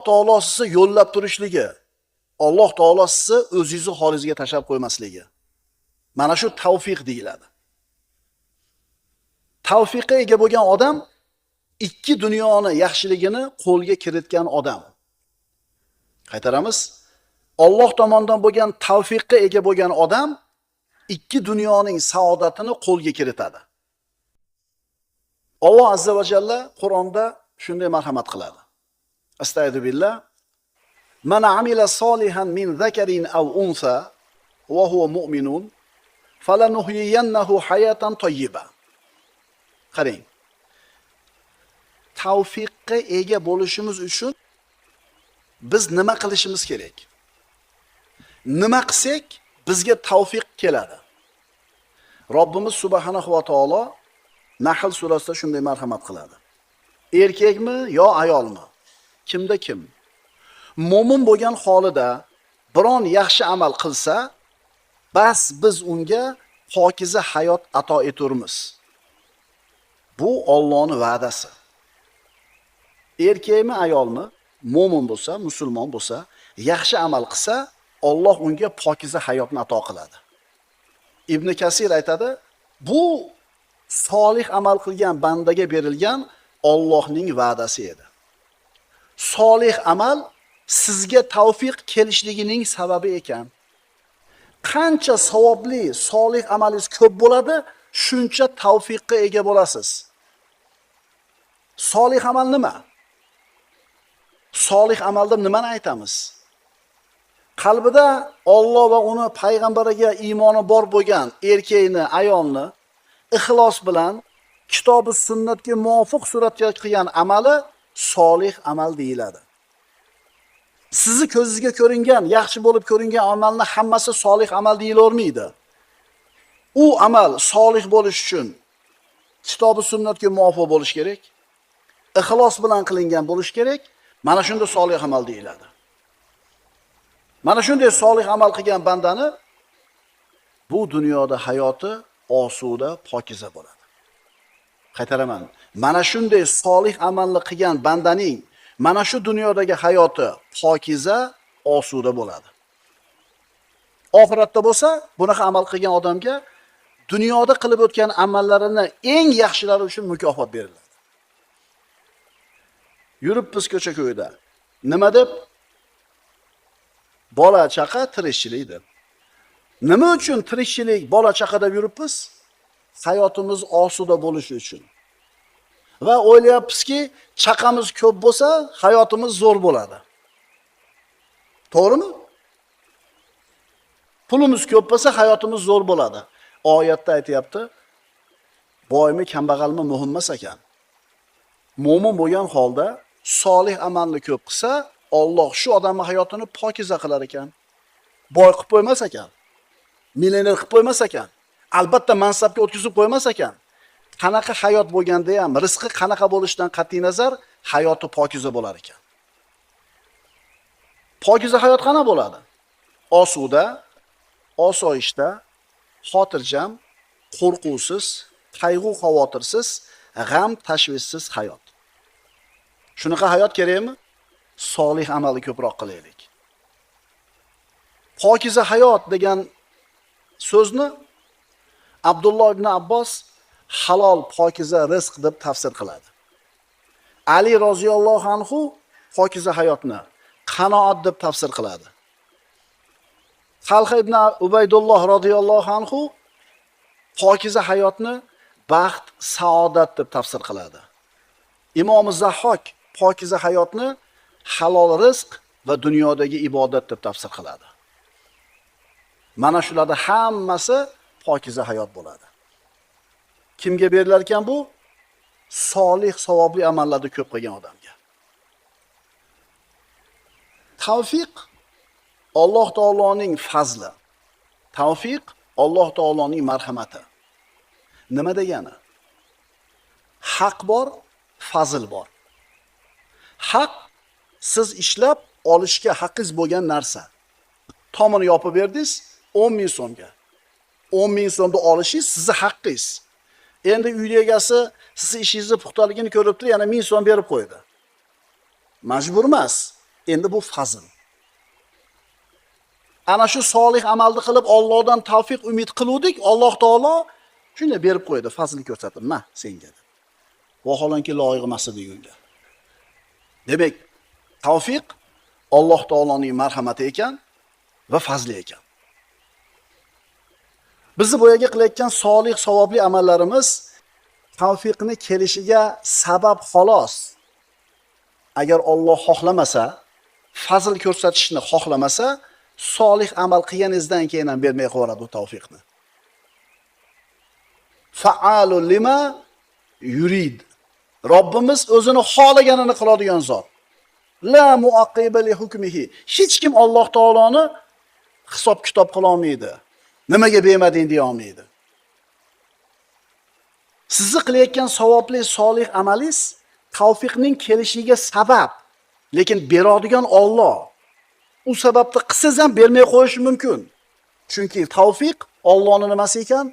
Taolo sizni yo'llab turishligi, Alloh taolo sizni o'zingizni holingizga tashlab qo'ymasligi. Mana shu tavfiq deyiladi. Tavfiqqa ega bo'lgan odam ikki dunyoni yaxshiligini qo'lga kiritgan odam. Qaytaramiz. Alloh tomonidan bo'lgan tavfiqqa ega bo'lgan odam ikki dunyoning saodatini qo'lga kiritadi. Alloh azza va jalla Qur'onda shunday marhamat qiladi. Astagfiru billah. Man amila solihan min zakarin aw unsa va huwa mu'minun falanuhyiyannahu hayatan tayyiba. Qarang. Tavfiqqa ega bo'lishimiz uchun biz nima qilishimiz kerak? Nima qilsak bizga tavfiq keladi? Robbimiz subhanahu va taolo Nahl surasida shunday marhamat qiladi. Erkakmi yo ayolmi? Kimda kim mo'min bo'lgan holida biron yaxshi amal qilsa, bas biz unga pokiza hayot ato eturmiz. Bu Allohning va'dasi. Erkakmi, ayolmi, mo'min bo'lsa, musulmon bo'lsa, yaxshi amal qilsa, Alloh unga pokiza hayotni ato qiladi. Ibn Kasir aytadi, bu solih amal qilgan bandaga berilgan Allohning va'dasi edi. Solih amal sizga tavfiq kelishligining sababi ekan. Qancha savobli solih amalingiz ko'p bo'ladi, shuncha tavfiqqa ega bo'lasiz. Solih amal nima? Solih amalda nimani aytamiz? Qalbida Alloh va uni payg'ambariga iymoni bor bo'lgan erkakni, ayolni ixlos bilan kitobi sunnatga muvofiq suratga qilgan amali solih amal deyiladi. Sizni ko'zingizga ko'ringan, yaxshi bo'lib ko'ringan amalni hammasi solih amal deyilavermaydi. U amal solih bo'lish uchun kitobi sunnatga muvofiq bo'lish kerak, ixlos bilan qilingan bo'lish kerak. Mana shunda solih amal deyiladi. Mana shunday solih amal qilgan bandani bu dunyoda hayoti osuda, pokiza bo'ladi. Qaytaraman. Mana shunday solih amalni qilgan bandaning mana shu dunyodagi hayoti pokiza, osuda bo'ladi. Oxiratda bo'lsa, bunaqa amal qilgan odamga dunyoda qilib o'tgan amallarini eng yaxshilari uchun mukofot beriladi. Yuribmiz ko'cha-ko'yda. Nima deb? Bola chaqa tirikchilik deb. Nima uchun tirikchilik, bola chaqa deb yuribmiz? Hayotimiz osuda bo'lishi uchun. Va o'ylayapmizki, chaqamiz ko'p bo'lsa, hayotimiz zo'r bo'ladi. To'g'rimi? Pulimiz ko'p bo'lsa, hayotimiz zo'r bo'ladi. Oyatda aytayapti, boymi, kambag'almi muhim emas ekan. Mo'min bo'lgan holda solih amalni ko'p qilsa, Alloh shu odamning hayotini pokiza qilar ekan. Boy qilib qo'ymas ekan. Millioner qilib qo'ymas ekan. Albatta mansabga o'tkazib qo'ymas ekan. Qanaqa hayot bo'lganda ham, rizqi qanaqa bo'lishidan qat'iy nazar hayoti pokiza bo'lar ekan. Pokiza hayot qana bo'ladi? Osuda, osoyishta, xotirjam, qo'rquvsiz, qayg'u xavotirsiz, g'am tashvishsiz hayot. Shunaqa hayot kerakmi? Solih amalni ko'proq qilaylik. Pokiza hayot degan so'zni Abdulloh ibn Abbos halol, pokiza rizq deb tafsir qiladi. Ali roziyallohu anhu pokiza hayotni qanoat deb tafsir qiladi. Talha ibn Ubaydulloh roziyallohu anhu pokiza hayotni baxt, saodat deb tafsir qiladi. Imom Zahhok pokiza hayotni halol rizq va dunyodagi ibodat deb tafsir qiladi. Mana shularda hammasi pokiza hayot bo'ladi. Kimga berilar ekan bu? Solih, savobli amallarni ko'p qilgan odamga. Tavfiq Alloh taoloning fazli. Tavfiq Alloh taoloning marhamati. Nima degani? Haq bor, fazl bor. Haq siz ishlab olishga haqqingiz bo'lgan narsa. Tomini yopib berdingiz 10 ming so'mga. 10 ming so'mni olishingiz sizni haqqingiz. Endi uy egasi sizni ishingizni puxtaligini ko'rib turib yana 1000 so'm berib qo'ydi. Majbur emas. Endi bu fazl. Ana shu solih amalni qilib Allohdan tavfiq umid qiluvdik, Alloh taolo shunday berib qo'ydi, fazl ko'rsatib, "Ma senga" deb. Vaholanki loyiq emas edi unga. Demak, tavfiq Alloh taoloning marhamati ekan va fazli ekan. Bizni bu yerga qilayotgan solih, savobli amallarimiz tavfiqni kelishiga sabab xolos. Agar Alloh xohlamasa, fazl ko'rsatishni xohlamasa, solih amal qilganingizdan keyin ham bermay qo'yadi u tavfiqni. Fa'alu lima yurid. Robbimiz o'zini xohlaganini qiladigan zot. La muaqqiba li hukmihi. Hech kim Alloh taoloni hisob kitob qila olmaydi. Nimaga bermading deya olmaydi. Sizni qilayotgan savobli solih amalingiz tavfiqning kelishiga sabab, lekin beradigan Alloh. U sababni qilsangiz ham bermay qo'yishi mumkin. Chunki tavfiq Allohning nimasi ekan?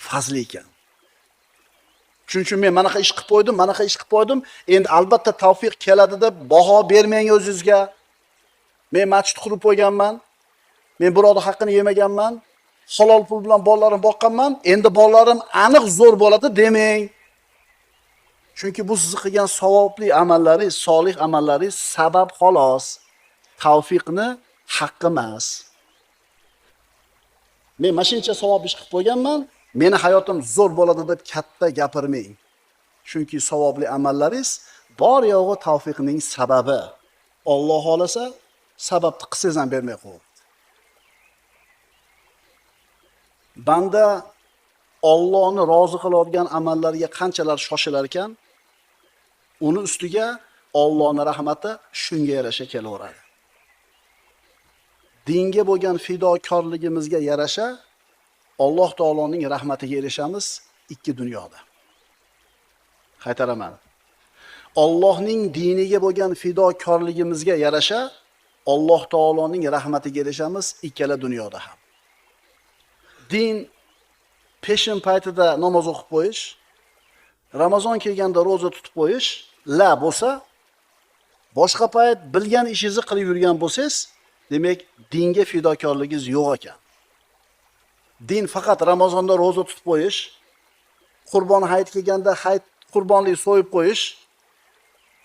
Fazli ekan. Shuning uchun men manaqa ish qilib qo'ydim, manaqa ish qilib qo'ydim, endi albatta tavfiq keladi deb baho bermang o'zingizga. Men masjid qurib qo'yganman. Men birovning haqqini yemaganman. Halol pul bilan bolalarim boqqanman. Endi bolalarim aniq zo'r bo'ladi demang. Chunki bu sizni qilgan savobli amallaringiz, solih amallaringiz sabab xolos. Tavfiqni haqqi emas. Men mashincha savob ish qilib qo'yganman, meni hayotim zo'r bo'ladi deb katta gapirmang. Chunki savobli amallaringiz bor yo'g'i tavfiqning sababi. Alloh xolasa sababni qilsangiz ham bermay qo'yadi. Banda Allohni rozi qiladigan amallarga qanchalar shoshilar ekan, uni ustiga Allohning rahmati shunga yarasha kelaveradi. Dinga bo'lgan fidokorligimizga yarasha Alloh taoloning rahmatiga erishamiz ikki dunyoda. Qaytaraman. Allohning diniga bo'lgan fidokorligimizga yarasha Alloh taoloning rahmatiga erishamiz ikkala dunyoda ham. Din peshin paytida namoz o'qib qo'yish, Ramazon kelganda roza tutib qo'yish la bo'lsa, boshqa payt bilgan ishingizni qilib yurgan bo'lsangiz, demak dinga fidokorligingiz yo'q ekan. Din faqat Ramazonda roza tutib qo'yish, Qurbon hayit kelganda hayit qurbonlik so'yib qo'yish,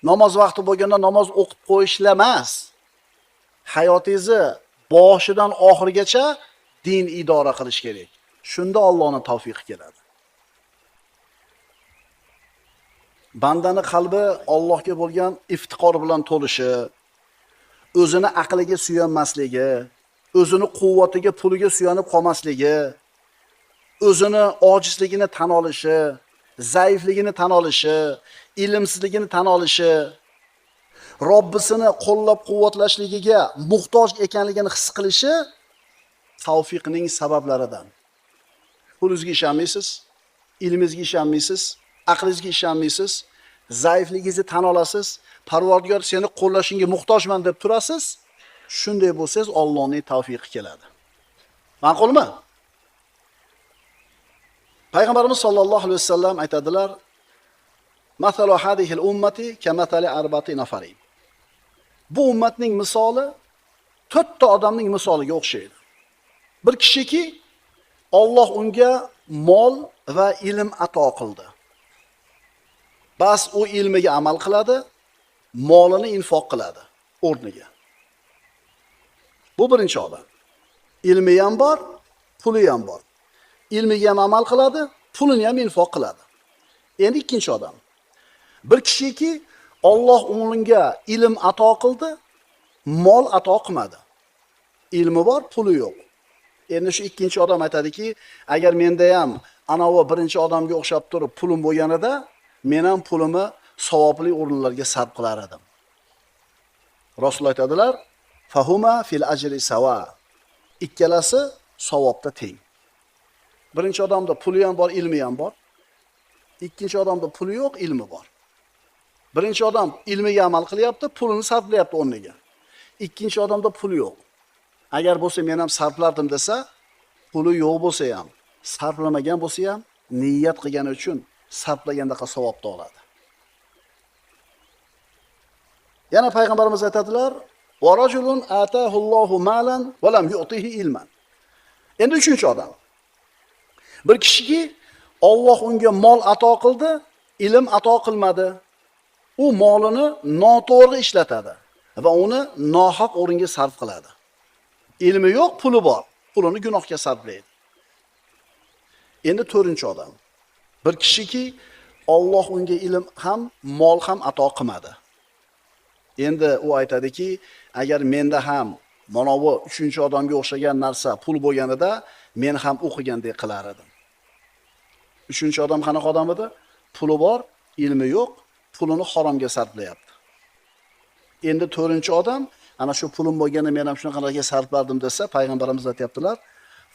namoz vaqti bo'lganda namoz o'qib qo'yishla emas. Hayotingizni boshidan oxirigacha din idora qilish kerak. Shunda Allohning tavfiqi keladi. Bandani qalbi Allohga bo'lgan iftiqor bilan to'lishi, o'zini aqliga suyanmasligi, o'zini quvvatiga, puliga suyanib qolmasligi, o'zini ojizligini tan olishi, zaifligini tan olishi, ilmsizligini tan olishi, Robbisini qo'llab-quvvatlashligiga muhtoj ekanligini his qilishi tavfiqning sabablaridan. Pulingizga ishonmaysiz, ilmingizga ishonmaysiz, aqlingizga ishonmaysiz, zaifligingizni tan olasiz, Parvardigor seni qo'llashingga muhtojman deb turasiz. Shunday bo'lsangiz Allohning tavfiqi keladi. Ma'qulmi? Payg'ambarimiz sollallohu alayhi vasallam aytadilar: "Masalu hadihil ummati kamathali arba'ati nafarin." Bu ummatning misoli 4 ta odamning misoliga o'xshaydi. Bir kishiki Alloh unga mol va ilm ato qildi. Bas u ilmiga amal qiladi, molini infoq qiladi o'rniga. Bu birinchi odam. Ilmi ham bor, puli ham bor. Ilmiga ham amal qiladi, pulini ham infoq qiladi. Endi ikkinchi odam. Bir kishiki Alloh unga ilm ato qildi, mol ato qilmadi. Ilmi bor, puli yo'q. Endi shu ikkinchi odam aytadiki, agar menda ham anavi birinchi odamga o'xshab turib pulim bo'lganida, men ham pulimni savobli o'rinlarga sarf qilar edim. Rasul aytadilar: "Fahuma fil ajri sawa." Ikkalasi savobda teng. Birinchi odamda puli ham bor, ilmi ham bor. Ikkinchi odamda puli yo'q, ilmi bor. Birinchi odam ilmiga amal qilyapti, pulini sarflayapti o'rniga. Ikkinchi odamda puli yo'q. Agar bo'lsa men ham sarflardim desa, puli yo'q bo'lsa ham, sarflamagan bo'lsa ham niyat qilgani uchun sarflagandaqa savobni oladi. Yana payg'ambarimiz aytadilar: "Va rajulun atahullohu malan va lam yu'tihi ilman." Endi uchinchi odam. Bir kishiki Alloh unga mol ato qildi, ilm ato qilmadi. U molini noto'g'ri ishlatadi va uni nohaq o'ringa sarf qiladi. Ilmi yo'q, puli bor. Pulini gunohga sarflaydi. Endi to'rtinchi odam. Bir kishiki Alloh unga ilm ham, mol ham ato qilmadi. Endi u aytadiki, agar menda ham mana bu uchinchi odamga o'xshagan narsa pul bo'lganida men ham o'qigandek qilar edim. Uchinchi odam qanaqa odam edi? Puli bor, ilmi yo'q, pulini haromga sarflayapti. Endi to'rtinchi odam ana shu pulim bo'lganda men ham shunaqalarga sarflardim desa, payg'ambarimiz aytayaptilar: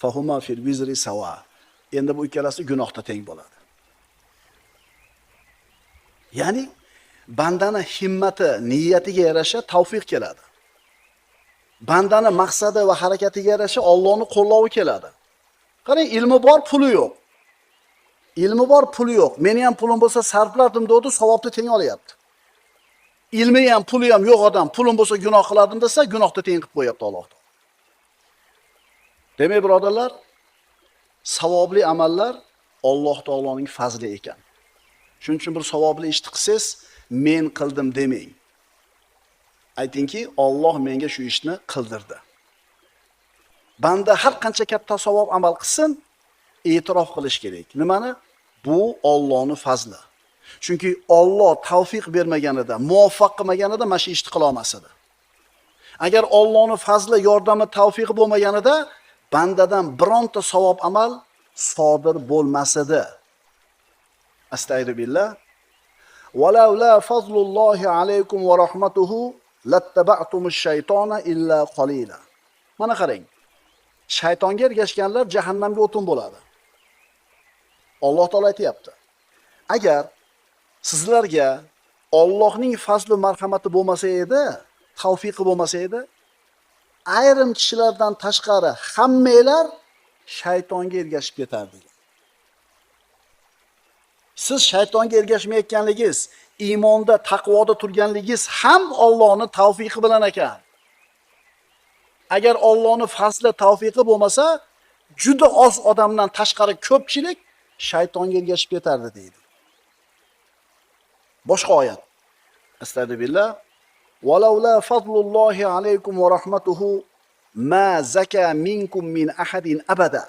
"Fahuma fil vizri sawa." Endi bu ikkalasi gunohda teng bo'ladi. Ya'ni bandani himmati, niyatiga yarasha tavfiq keladi. Bandani maqsadi va harakatiga yarasha Allohning qo'llovi keladi. Qarang, ilmi bor, puli yo'q. Ilmi bor, puli yo'q. Meni ham pulim bo'lsa sarflardim dedi, savobni teng olyapti. Ilmi ham, puli ham yo'q odam, pulim bo'lsa gunoh qilardim desa, gunohni teng qilib qo'yapti Alloh taolo. Demak, birodarlar, savobli amallar Alloh taoloning fazli ekan. Shuning uchun bir savobli ishni qilsangiz, men qildim demang. Aytingki, Alloh menga shu ishni qildirdi. Banda har qancha katta savob amal qilsin, e'tirof qilish kerak. Nimani? Bu Allohning fazli. Chunki Alloh tavfiq bermaganida, muvaffaq qilmaganida mana shu ishni qila olmas edi. Agar Allohning fazli, yordami, tavfiqi bo'lmaganida bandadan bironta savob amal sodir bo'lmas edi. Astagfiru billah. Walaula fazlullohi alaykum va rahmatuhu lattaba'tumush shaytona illa qalila. Mana qarang. Shaytonga ergashganlar jahannamga o'tin bo'ladi. Alloh taolo aytayapti. Agar sizlarga Allohning fazli marhamati bo'lmasa edi, tavfiqi bo'lmasa edi, ayrim kishilardan tashqari hammanglar shaytonga ergashib ketardilar. Siz shaytonga ergashmayotganligingiz, iymonda, taqvoda turganligingiz ham Allohning tavfiqi bilan ekan. Agar Allohning fazli, tavfiqi bo'lmasa, juda oz odamdan tashqari ko'pchilik shaytonga ergashib ketardi deydi. Boshqa oyat. Astagfirullah. Walaula fazlullohi alaykum va rahmatuhu ma zaka minkum min ahadin abada.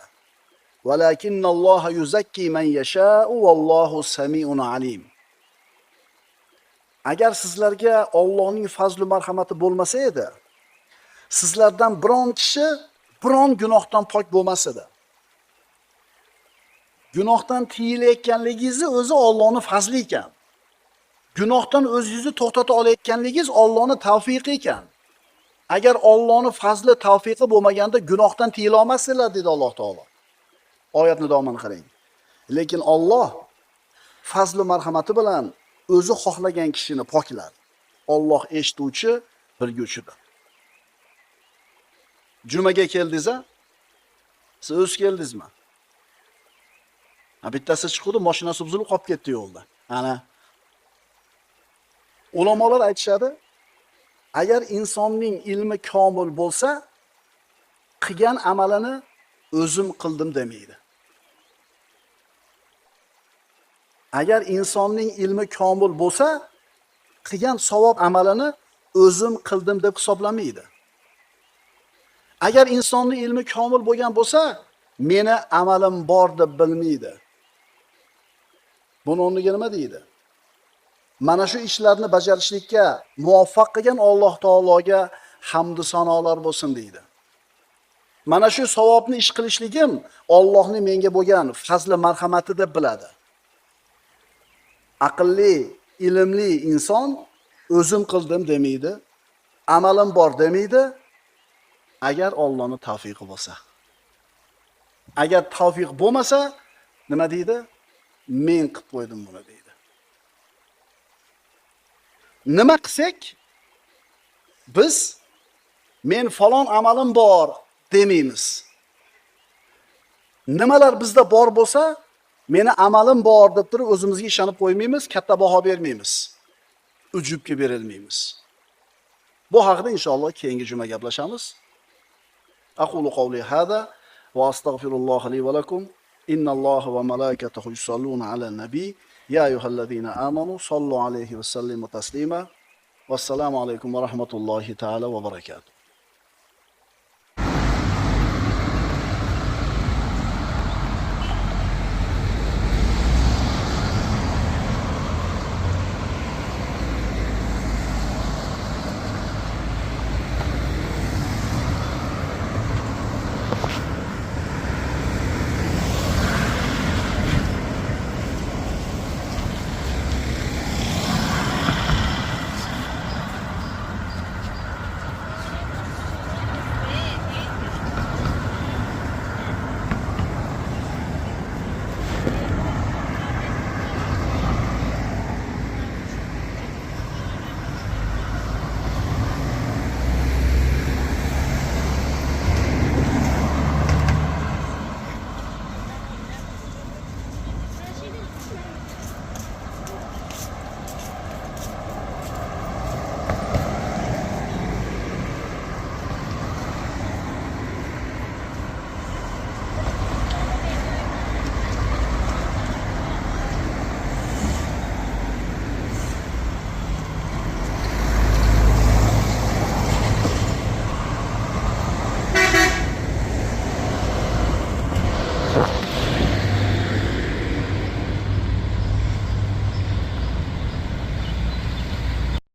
Walakinnalloha yuzakki man yasha'u vallohu samiun alim. Agar sizlarga Allohning fazli marhamati bo'lmasa edi, sizlardan biron kishi biron gunohdan pok bo'lmas edi. Gunohdan tiyilayotganligingizni o'zi Allohning fazli ekan. Gunohdan o'zingizni to'xtata olayotganligingiz Allohning tavfiqi ekan. Agar Allohning fazli, tavfiqi bo'lmaganda gunohdan tiyila olmassizlar dedi Alloh taolo. Oyatni davomini qarang. Lekin Alloh fazli marhamati bilan o'zi xohlagan kishini poklar. Alloh eshituvchi, bilguvchidir. Jumaga keldingiz-a? Siz o'z keldingizmi? Ha, bittasi chiqdi, mashinasi buzilib qolib ketdi yo'lda. Ana. Ulamolar aytishadi, agar insonning ilmi komil bo'lsa, qilgan amalini o'zim qildim demaydi. Agar insonning ilmi komil bo'lsa, qilgan savob amalini o'zim qildim deb hisoblamaydi. Agar insonning ilmi komil bo'lgan bo'lsa, meni amalim bor deb bilmaydi. Buni o'rniga nima deydi? Mana shu ishlarni bajarishlikka muvaffaq qilgan Alloh taologa hamd sanolar bo'lsin deydi. Mana shu savobni ish qilishligim Allohning menga bo'lgan fazli marhamati deb biladi. Aqlli, ilmli inson o'zim qildim demaydi, amalim bor demaydi, agar Allohning tavfiqi bo'lsa. Agar tavfiq bo'lmasa, nima deydi? Men qilib qo'ydim buni deydi. Nima qilsak, biz men falon amalim bor demaymiz. Nimalar bizda bor bo'lsa, meni amalim bor deb turib o'zimizga ishonib qo'ymaymiz, katta baho bermaymiz. Ujubga berilmaymiz. Bu haqida inshaalloh keyingi juma gaplashamiz. Aqulu qawli hada va astagfirulloha li va lakum. Innalloha va malaikatahu yusalluna alan nabiy. Ya ayyuhallazina amanu sallu alayhi va sallimu taslima. Vassalomu alaykum va rahmatullohi taala va barakatuh.